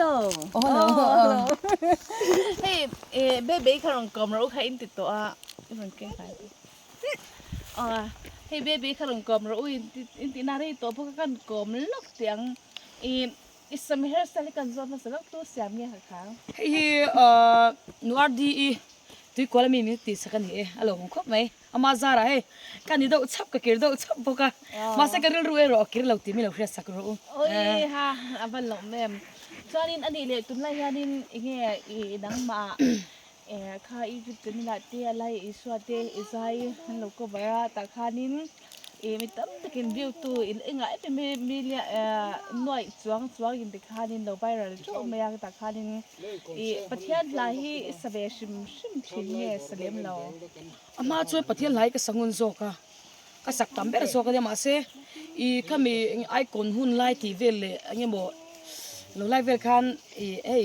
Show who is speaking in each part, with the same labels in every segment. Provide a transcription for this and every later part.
Speaker 1: Hello.
Speaker 2: Oh, hello.
Speaker 1: Oh, hello. Hei, eh, baby kha rawn kawm rawh u kha in ti tawh a. I rawn keng hnai te. Aw, hei baby kha rawn kawm rawh u in ti in tihna rei tawh bawk a kan kawm lawk teh ang. Ih, i sam hairstyle hi kan zawt hmasa lawk tu siam nge ha kha?
Speaker 2: Hei hi, ah, Nuardi-i tuikual ami min tih sak a ni e, a lo awm khawp mai. Ama zarah hei ka ni deuh chhap ka kir deuh chhap bawk a, mahse ka rilru erawh a kir lo tih mi lo hriat sak rawh u.
Speaker 1: Oi ha a va lawm em. Chuanin a nih leh tunlai hianin enge i nangmah kha i YouTube channel ah te a lai Isua te i zai an lo cover a tah khanin ih mi tam takin view tu in engah em em mi nuaih chuang chuang in tikhanin lo viral teuh mai a tah khanin ih Pathian hla hi i sa ve hrim hrim thin nge sa lem lo.
Speaker 2: A hma chuan Pathian hlai ka sa ngun zawk a, ka sak tam ber zawk a nia mahse ih khami icon hun lai tih vel leh eng emaw lo lai vel khan ih hei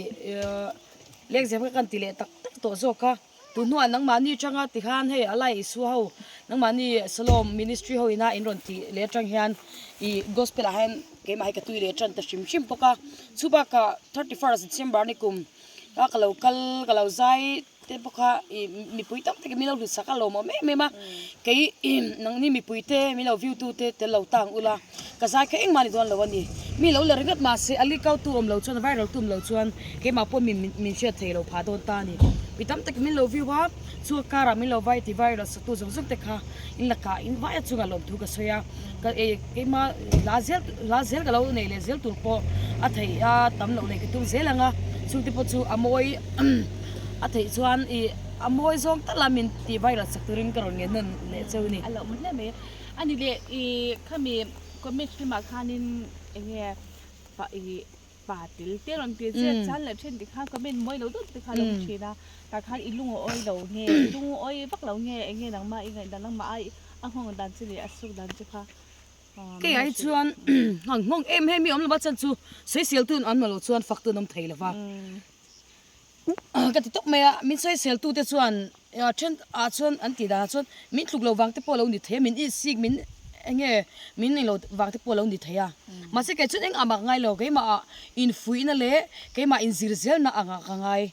Speaker 2: lengzem kha kan ti leh tak tak tawh zawk a, tun hnuah nangmahni atanga tikhan hei a lai Isua ho nangmahni Salom ministry ho ina in rawn tih leh atang hian ih gospel ah hian keimah hi ka tui leh tan ta hrim hrim bawk a, chubakah 31st December ni kum a ka lo kal ka lo zai. Te pawh kha ih mipui tam takin min lo hlut sak a lawmawm em em a, kei nangni mipui te min lo view tu te tel lo tang ula ka zai kha engmah ni dawn lo a ni. Mi lo la ringawt mahse a leak out tu awm lo chuan viral tu awm lo chuan keimah pawh min min hriat thei lo phah dawn ta a ni. Mi tam takin min lo view a, chu a karah min lo vai ti viral sak tu zawng zawng te kha in lakah in vai a chungah lawmthu ka sawi a, ka eh keimah hla zel hla zel ka lo nei leh zel tur pawh a theih a tam loh leh ka tum zel ang a, chungte pawh chu a mawi. A theih chuan ih a mawi zawng tal a min tih viral sak turin ka rawn ngen nawn leh cheu ni.
Speaker 1: A loh hle mai. A ni leh ih khami comment lamah khanin eng nge pa ih pa tel te rawn ti che chan leh then ti khan comment mawi lo deuh te kha a lo awm thin a. Tah khan i lungaw awi lo nge i lungaw awi vak lo nge eng nge nangmah i ngaihdan nangmah a a nghawng dan che leh a suk dan che kha.
Speaker 2: Kei ai chuan nghawng nghawng em em hi awm lo va chan chu sawisel tun an awm lo chuan fak tun awm thei lo va. Ka ti tawp mai a, min sawisel tute chuan then ah chuan an tih danah chuan min tluk lo vang te pawh a lo ni thei a, min isik min eng nge min eng lo vang te pawh a lo ni thei a. Mahse kei chuan engah mah ka ngai lo, keimah ah infuihna leh keimah inzir zelna angah ka ngai.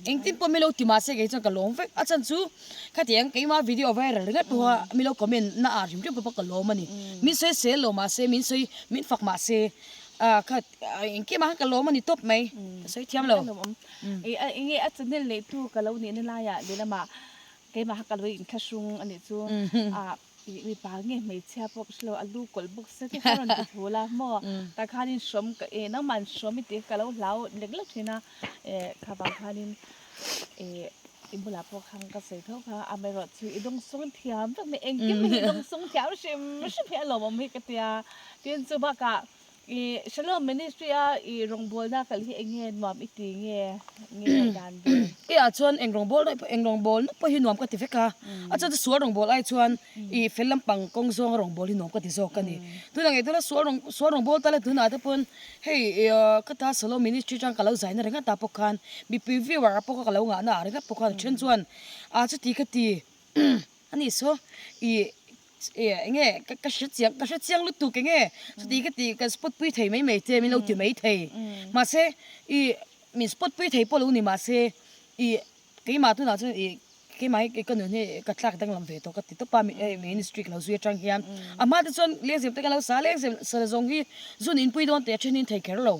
Speaker 2: Engtin pawh min lo ti mahse kei chuan ka lawm vek a chhan chu khatiang keimah video viral ringawt pawha min lo comment na ah hrim hrim pawh ka lawm a ni. Min sawisel lo mahse min sawi min fak mahse kha Engkim ah ka lawm a ni tawp mai, ka sawi thiam lo.
Speaker 1: Enge a channel neih tu ka lo nihna laiah lehlamah keimah kha ka lo inthlahrung a nih chu mipa nge hmeichhia pawh ka hrelo a lu kawlh bawk se te kha rawn ti thul a maw tah khanin hrawm ka nangmah hrawm i tih kha ka lo hlau lek lek thin a kha vang khanin i bulah pawh khan ka sawi tho kha amaherawhchu i dawngsawng thiam vek mai engkim hi i dawngsawng thiam hrim hrim hi a lawmawm hi ka tia tin chu bakah I Shalom Ministry a i rawngbawlna kal hi enge nuam i ti nge nge dan ve?
Speaker 2: Kei ah chuan eng rawngbawlna pawh eng rawngbawlna pawh hi nuam ka ti vek a, a chuan chu sual rawngbâwl ai chuan i fel lampang kawng zawnga rawngbâwl hi nuam ka ti zawk a ni. Tunah ngei tuna sual rawn sual rawngbâwl ta le tunah te pawn hei ka ta Shalom Ministry atang ka lo zaina ringawt ah pawh khan mipui viewer ah pawh ka lo ngahna ah ringawt pawh khan a then chuan ah chuti ka ti a ni saw i Eng nge ka hre chiang ka hre chiang lutuk eng nge chuti ka ti kan spot pui thei mai mai che min lo ti mai thei mahse ih min spot pui thei pawh lo ni mahse ih keimah tunah chuan ih keimah hi ka nun hi ka tlak danglam ve tawh ka ti tawp a ministry ka lo zui atang hian a hma te chuan lengzem te ka lo sa a lengzem sana zawng hi zun inpui dawn teh a then in thei kher lo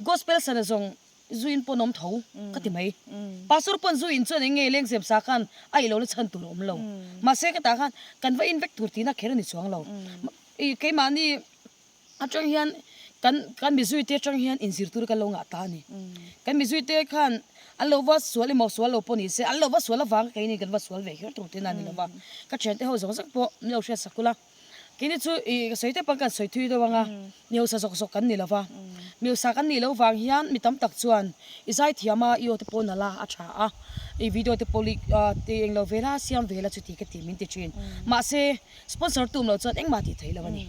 Speaker 2: gospel sana zawng Zu in pawn awm tho ka ti mai. Pastor pawn zu in chuan eng nge lengzem sa khan a ilo na chhan tur a awm lo. Mahse ka tah khan kan va in vek tur tihna kher a ni chuang lo. I keimahni atang hian kan kan mizuite atang hian inzir tur kan lo ngah ta a ni. Kan mizuite khan an lo va sual emaw sual lo pawh ni se an lo va sual avang keini kan va sual ve kher tur tihna a ni lo va. Ka thiante ho zawng zawng pawh min lo hriat sak ula. Keini chu ih ka sawi tep ang kan sawi thui deuh ang a, mi hausa zawk zawk kan ni lo va, mi hausa kan nih loh vang hian mi tam tak chuan i zai thiam a i aw te pawh nalh a a tha a, i video te pawh leak te englo vel a siam vel a chuti ka ti min ti thin. Mahse sponsor tum loh chuan engmah tih theih lo a ni.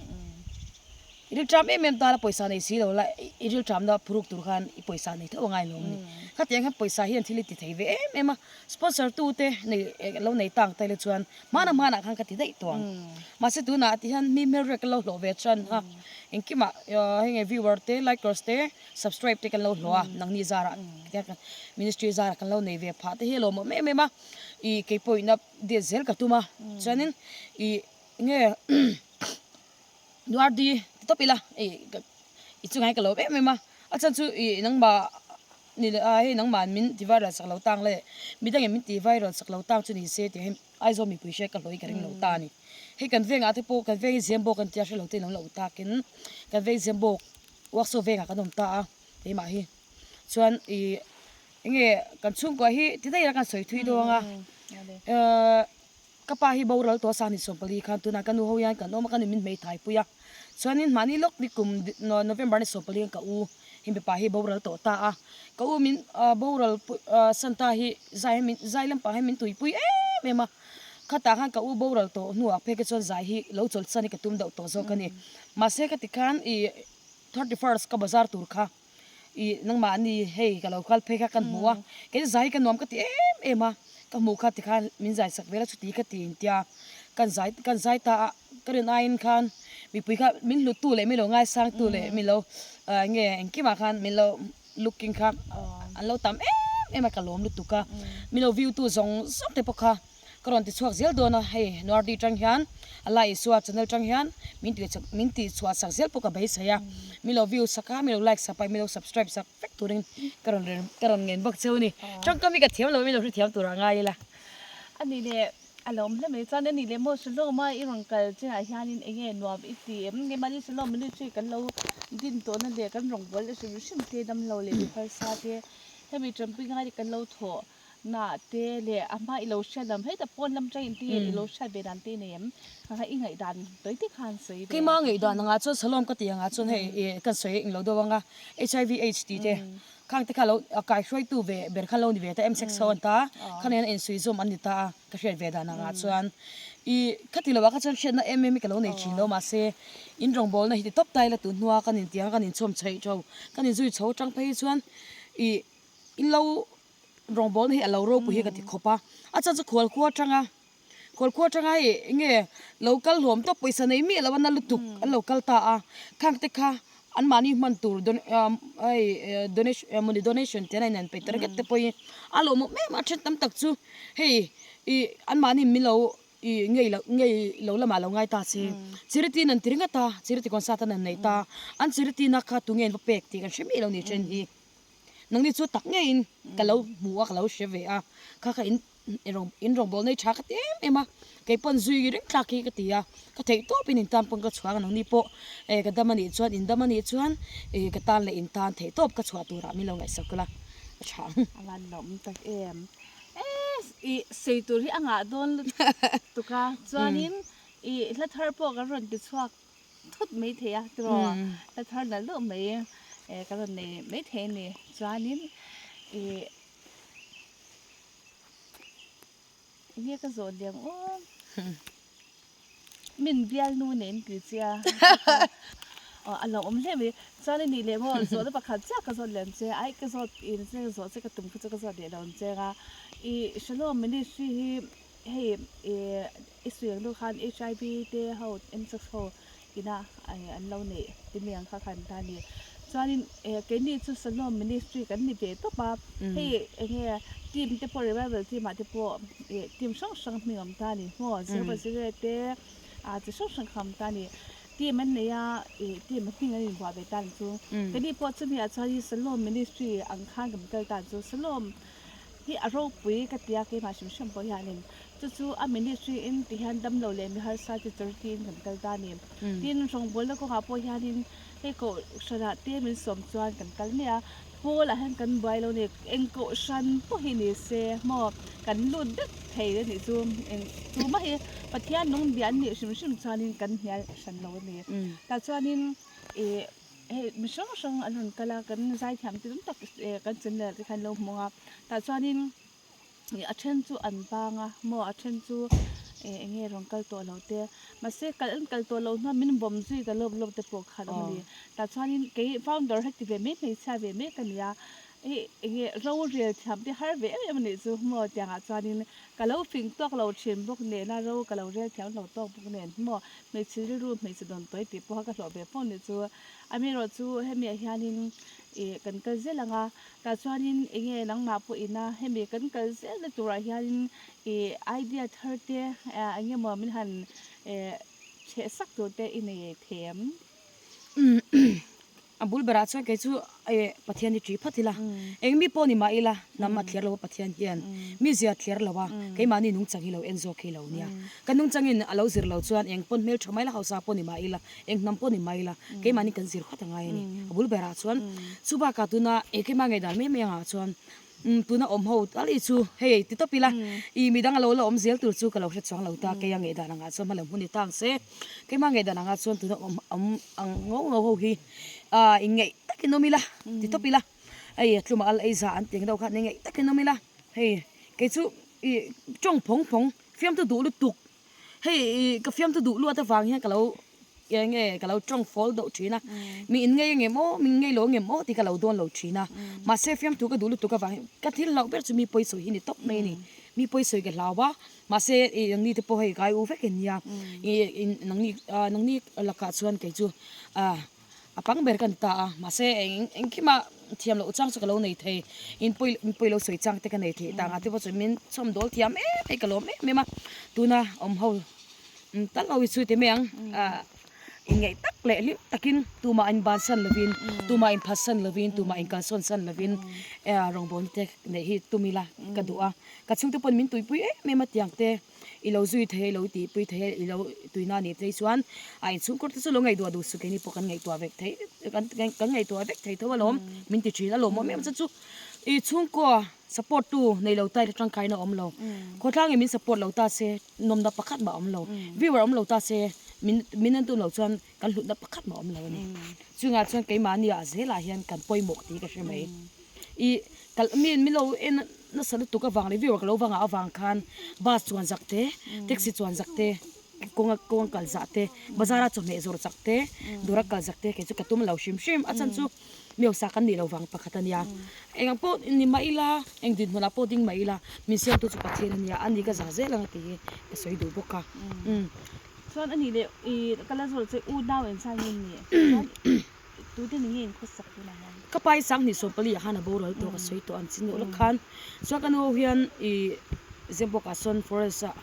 Speaker 2: I rilṭam em em tana pawisa nei si lo la, i rilṭamna phuruk tur khan i pawisa nei theuh a ngai lo a ni. Khatiang hian pawisa hian thil i ti thei ve em em a, sponsor tu te nei lo nei tang ta ila chuan hmana hmanah khan ka ti daih tawh ang. Mahse tunah ti hian mi hmelriat kan lo hlawh ve chuan kha engkimah hei nge viewer te, likers te, subscribe te kan lo hlawh a, nangni zarah ministry zarah kan lo nei ve phah te hi a lawmawm em em a, i keipawh ina date zel ka tum a, chuanin i nge. Nuardi ti tawp ila i i chungah hian ka lo em em a, a chhan chu i nangmah ni leh a hei nangmah min ti viral sak lo tang leh midangin min ti viral sak lo tang chu ni se tih hi Aizawl mipui hriat ka hlawih ka ring lo ta a ni. Hei kan vengah te pawh kan veng hi Zembawk an tia hre lo te in lo lo takin kan veng Zembawk workshop vengah kan awm ta a keimah hi chuan i enge kan chhungkua hi ti daih ila kan sawi thui dawn a ehh. Ka pa hi boral tawh a sahni 14 khan tunah ka nu ho hian kan awm a, ka nu min hmeithai pui a. Chuanin mahni lawk ni kum November ni 14 khan ka u hi mipa hi boral tawh ta a. Ka u min boral san ta hi zai hi min zai lampang hi min tuipui em em a. Khatah khan ka u boral tawh hnuah phei kha chuan zai hi lo chawlhsan hi ka tum deuh tawh zawk a ni. Mahse khati khan ih 31st ka bazar tur kha. I nangmah ni hei ka lo kal phei kha kan hmu a, kei chu zai ka nuam ka ti em em a, ka hmuh kha tikhan min zai sak vel a chuti ka ti intia kan zai kan zai ta a, ka rin aiin khan mipui kha min hlut tu leh min lo ngaisang tu leh min lo ah eng nge engkimah khan min lo looking kha an lo tam em em a ka lawm lutuk a, min lo view tu zawng zawng te pawh kha. Ka rawn ti chhuak zel dawn a, hei Nuardi tang hian Allah Isua channel tang hian min tih min tih chhuah sak zel pawh ka beisei a, min lo view sak a, min lo like sak a, min lo subscribe sak vek turin ka rawn rel ka rawn ngen bawk cheu a ni. Tawngkam hi ka thiam lo a, min lo hrethiam turah ngai ila.
Speaker 1: A nih leh a lo awm hle mai chuan a nih leh maw Shalom a i rawn kal chinah hianin eng nge nuam i ti em? Nge mahni Shalom ministry kan lo din tawhna leh kan rawngbâwl te hrim hrim te damlo leh mi harsa te hemi tanpui ngai te kan lo thawh Nah te leh a hma i lo hriat lam heta pawn lam tangin te i lo hriat ve dan te i nei em? Kha kha i ngaihdan tawi te khan sawi ve.
Speaker 2: Keimah ngaihdan angah chuan Salom ka tih angah chuan hei i kan sawi eng lo deuh anga HIV aids tih te khang te kha lo kaihruaitu ve ber khan lo ni ve ta em sex ho an ta kha nen a insuih zawm an ni ta a ka hriat ve dan angah chuan i khati lovah kha chuan hriatna em em hi ka lo nei thin lo mahse in rawngbawlna hi ti tawp ta ila tun hnua kan intiang a kan inchhawm chheih tho kan inzui chho atang phei chuan i in lo Rawngbawlna hi a lo ropui hi ka ti khawp a, a chhan chu khual khua atanga khual khua atanga hei enge lo kal hlawm tawp pawisa nei miah lo a na lutuk an lo kal ta a, khang te kha an mahni hman tur hei donation mawni donation te an in pe ta ringawt te pawhin a lawmawm em a then tam tak chu hei ih an mahni min lo ih ngei lo ngei lo lamah lo ngai ta se charity an ti ringawt a charity concert an nei ta an charity na kha tunge an va pek tih kan hre miah lo ni then hi. Nangni chu tak ngeiin ka lo hmu a, ka lo hre ve a, kha kha in in rawngbâwl nei tha ka ti em em a, kei pawn zui reng thlak hi ka ti a, ka theih tawpin in tan pawn ka chhuak a, nangni pawh eh ka dam a nih chuan in dam a nih chuan eh ka tan leh in tan theih tawp ka chhuah turah min lo ngaihsak ula a tha ang.
Speaker 1: A van lawm tak em. Eh i sei tur hi a ngah dawn lutuk a, chuanin i hla thar pawh kan rawn ti chhuak thut mai thei a tiraw hla thar nalh deuh mai eh ka rawn nei mai thei a ni chuanin ih enge ka zawh liam aw min bialnu nen tih che a aw a lo awm hle mai chuan a nih leh maw zawhna pakhat chiah ka zawt leh ang che ai ka zawt in che zawh che ka tum kha chu ka zawt leh lo ang che a ih Shalom ministry hi. Hei ih i sawi ang deuh khan HIV te ho msex ho ina an lo neih ti mi ang kha khan ta a ni. Chuanin eh keini chu Salom ministry kan ni ve tawp a, hei enge team te pawh revival team ah te pawh ih team hrang hrang hming a awm ta a ni maw Zero zero te ah chi hrang hrang kha a awm ta a ni. Team an nei a ih team hming an inbuah ve ta a ni chu. Keini pawh chumi ah chuan Salom ministry ang khan kan kal ta a ni chu. Salom hi a ropui ka tia keimah hrim hrim pawh hianin chu chu a ministry in ti hian damlo leh mi harsa te charity in kan kal ta a ni tin rawngbawlna kawngah pawh hianin hei kohhranah te min sawm chuan kan kal mai a pawl ah hian kan buai lo a ni eng kohhran pawh hi ni se maw kan lut vek thei a nih chu eng tumah hi Pathian nung bia an nih hrim hrim chuanin kan hnial hran lo a ni tah chuanin ih. Hei mi hrang hrang an rawn kal a kan zaithiam te tam tak eh kan channel te khan lo hmu ang a tah chuanin ih a then chu an bang a maw a then chu Eng nge rawn kal tawh lo te, mahse kal an kal tawh loh hnuah min bawm zui ta lawp lawp te pawh khan awm a ni. Tah chuanin kei founder heti ve mai hmeichhia ve mai ka ni a, hei eng nge rorel thiam te har ve em em a nih chu maw tiangah chuanin ka lo fing tawk lo thin bawk nen a, ro ka lo rel thiam lo tawk bawk nen maw hmeichhe rilru hmeichhe dawn tawi tih pawha ka hlawh ve fo a nih chu. Amaherawh chu hemiah hianin ih kan kal zel ang a, tah chuanin eng nge nangmah pawhin a hemi kan kal zelna turah hianin Ih idea thar te eng nge maw min han chheh sak tur te i nei thei em?
Speaker 2: A bul berah chuan kei chu Pathian hi ṭih phawt ila, eng mi pawh ni mah ila hnam a thliar lo a Pathian hian mi zia a thliar lo a, keimahni nungchang hi lo en zawk hi lo nia. Ka nungchangin a lo zir lo chuan eng pawn hmelṭha mai la hausa pawh ni mah ila, eng hnam pawh ni mah ila keimahni kan zir phawt a ngai a ni. A bul berah chuan chubakah tuna keimah ngaihdan mai mai angah chuan Umm tuna awm ho tal hi chu hei ti tawp ila ih midang alo la awm zel tur chu ka lo hre chuang lo ta keia ngaihdan angah chuan hma lo hmun ni ta ang se keimah ngaihdan angah chuan tuna awm awm ang ngau ngau ho hi ah ingeih takin awm ila ti tawp ila hei a tlumah al ei za an tih ang deuh khan ingeih takin awm ila hei kei chu ih tawng phawng phawng fiamtu duh lutuk Hei ih ka fiamtu duh luat avang hian ka lo eng nge ka lo tawng fawl deuh thin a, mi in ngei angem aw min ngei lo angem aw tih ka lo dawn lo thin a, mahse fiamtu ka duh lutuk avang hian ka thil hlauh ber chu mi pawisawi hi ni tawp mai a ni, mi pawisawi ka hlau a, mahse ih nangni te pawh hei kai u vek in nia ih nangni nangni lakah chuan kei chu ah. A pang ber ka ni ta a, mahse eng engkima thiam loh chang chu ka lo nei thei, in pawi in pawi lo sawi chang te ka nei thei ta ang a, te pawh chuan min chhawm dawl thiam em em ka lawm em em a, tuna awm ho tal ho hi chu ti mai ang ah inngeih tak leh hlim takin tumah in bansan lovin tumah in phatsan lovin tumah in kalsawn san lovin rawngbawlna te neih hi tum ila ka duh a, ka chhungte pawn min tuipui em em a tiang te. I lo zui thei a, i lo tihpui thei a, i lo tuina a nih phei chuan a inchhungkhur te chu lo ngaihtuah duh suh keini pawh kan ngaihtuah vek thei kan kan ngaihtuah vek thei tho alawm min ti thin alawm awm em chu i chhungkua support tu nei lo ta ila tangkaina a awm lo khawthlangin min support lo ta se nawmna pakhat mah a awm lo viewer awm lo ta se min min en tum loh chuan kan hlutna pakhat mah a awm lo a ni chungah chuan keimahni ah zelah hian kan pawimawh tih ka hre mai i kal mi min lo en Nasa lutuk avang leh viewer ka lo vangah avang khan bus chuan zak te, taxi chuan zak te, kawnga kawnga kal zah te, bazar a chawhmeh zawrh chak te, dawr a kal zak te kei chu ka tum lo hrim hrim. A chhan chu miosa kan nih lo vang pakhat a nia. Eng ang pawh ni mah ila, eng dinhmunah pawh ding mah ila, min siamtu chu Pathian a nia, ani ka zah zel ang a tih hi ka sawi duh bawk a. Umm.
Speaker 1: Chuan a nih leh i ka la zawrh che unau engzah nge ni? Chuan. Tute ni nge in khawsak tunah hian?
Speaker 2: Ka pa hi 2014 ah khan a boral tawh ka sawi tawh an chin deuh lawk khan chuan ka nu ho hian ih Zembawk ah sawn forest ah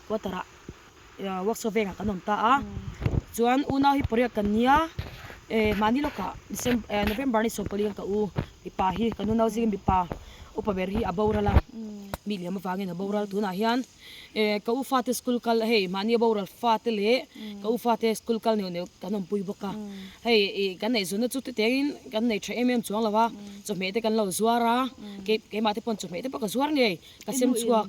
Speaker 2: quarter ah workshop vengah kan awm ta a chuan unau hi pariat kan nia eh mahni lawkah December eh November ni 14 khan ka u mipa hi kan unau zinga mipa upa ber hi a boral a mi liam avangin a boral tunah hian. Eh ka u fate school kal hei mahni a boral fate leh ka u fate school kal neuh neuh kan awmpui bawk a hei ih kan neih zunna chu titengin kan nei tha em em chuang lo a chawhmeh te kan lo zuar a kei keimah te pawn chawhmeh te pawh ka zuar ngei ka sem chhuak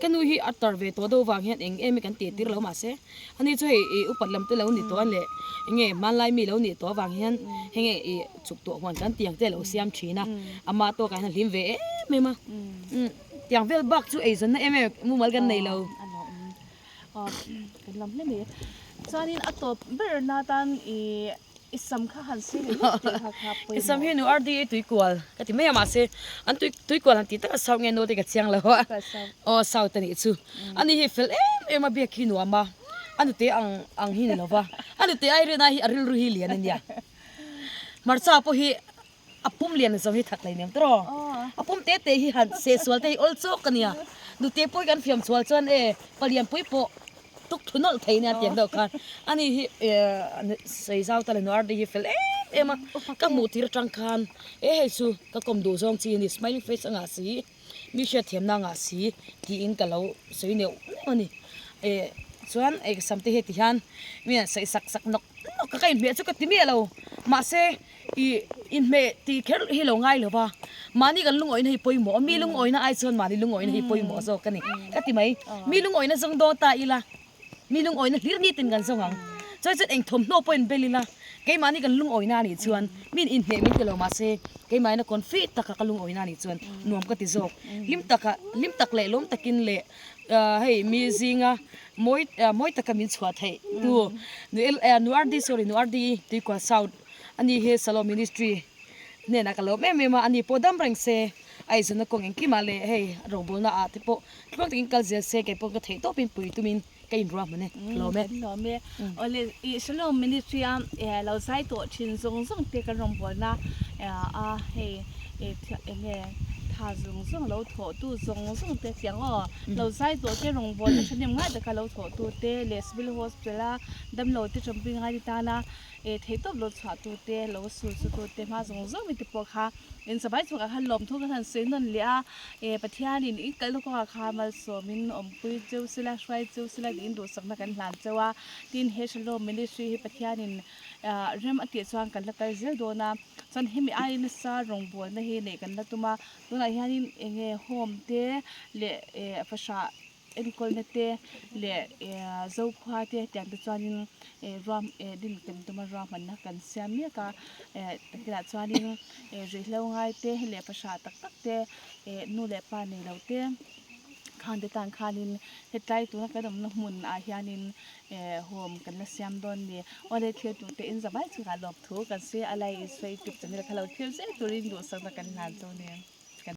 Speaker 2: ka nu hi a tar ve tawh deuh vang hian eng em hi kan tih tir lo mahse ani chu hei ih upat lam te lo ni tawh a leh eng nge hmanlai mi lo nih tawh avang hian heng nge ih chuk tawh huan kan tiang te a lo siam thin a amah tawkah hian a hlim ve em em a. Tiang vel bak chu eizawnna em em mumal kan nei lo.
Speaker 1: A lawm awm. Kan lawm hle mai. Chuanin a tawp ber na tan i i sam kha han sei leh lawk tih kha kha pawimawh.
Speaker 2: I sam hi nu RDA tuikual ka ti mai a mahse an tui tuikual han tih taka south nge naute ka chiang lo a. Aw south a nih chu. Ani hi fel em em a biak hi nuam a. A nute ang ang hi ni lo va. A nute ai rin ai hi a rilru hi lian a nia. Hmarcha pawh hi A pum lian zawng hi that lei nem tawh a pum te te hi han seh sual te hi awl chawk a nia nute pawh hi kan fiam chhual chuan e palian pui pawh tuk thu nawlh thei nia tiang deuh khan ani hi sawi zau ta le nuar te hi fel em em a ka hmuh tir atang khan e hei chu ka kawm duh zawng chi a ni smiling face a ngah si mi hriatthiamna a ngah si tiin ka lo sawi neuh neuh a ni e chuan e sam te hi ti hian mi an sawi sak sak nawk nawk a ka inhmeh chu ka ti miah lo mahse. Ih inhmeh tih kher hi lo ngai lo va, mahni kan lungawihna hi pawimawh a, mi lungawihna ai chuan mahni lungawihna hi pawimawh zawk a ni ka ti mai. Mi lungawihna zawng dawn ta ila, mi lungawihna hlir nitin kan zawng ang. Chuan chuan eng thawmhnaw pawh inbel ila, Keimahni kan lungawina a nih chuan min inhneh min ti lo mahse keimahina confi taka ka lungawina a nih chuan nuam ka ti zawk. Hlim taka hlim tak leh lawm takin leh hei mi zinga mawi mawi taka min chhuah theih tu nu nu RD sorry nu RD Tuikual South a ni hi Shalom Ministry hnenah ka lawm em em a, ani pawh dam reng se a eizawnna kawng engkimah leh hei rawngbawlna ah te pawh tluang takin kal zel se keipawh ka theih tawpin pui tumin ka inruah hman e, ka lawm e.
Speaker 1: Kan lawm e. Awle i Shalom Ministry a lo zai tawh thin zawng zawng te kan rawngbawlna a hei enge tha zawng zawng lo thawh tu zawng zawng te tiang aw lo zai tawh te rawngbawlna thahnem ngai taka lo thawh tu te leh Civil Hospital a damlo te tanpui ngai te tana Theihtawp lo chhuahtu te, lo sulsutu te hma zawng zawng mite pawh kha in savai chhuakah khan lawmthu kan han sawi nawn leh a, Pathianin in kalna kawngah kha malsawmin awmpui cheu sila, hruai cheu sila tiin duhsakna kan hlan cheu a. Tin, he Shalom Ministry hi Pathianin rem a tih chuan kan la kal zel dawn a, chuan hemi aiin nasa rawngbawlna hi neih kan la tum a, tunah hianin enge home te leh fahrah Enkawlna te leh Zokhua te tiang te chuanin ruam din kan tum a ruahmanna kan siam mek a takinah chuanin ruihhlo ngai te leh fahrah tak tak te nu leh pa nei lo te khang te tan khanin hetlai tuna kan awmna hmun ah hianin home kan la siam dawn a ni. Awle thil tur te in zavai chungah lawmthu kan sawi a, Lai Isua youtube channel kha lo thlir zel turin duhsakna kan hlan chu a ni.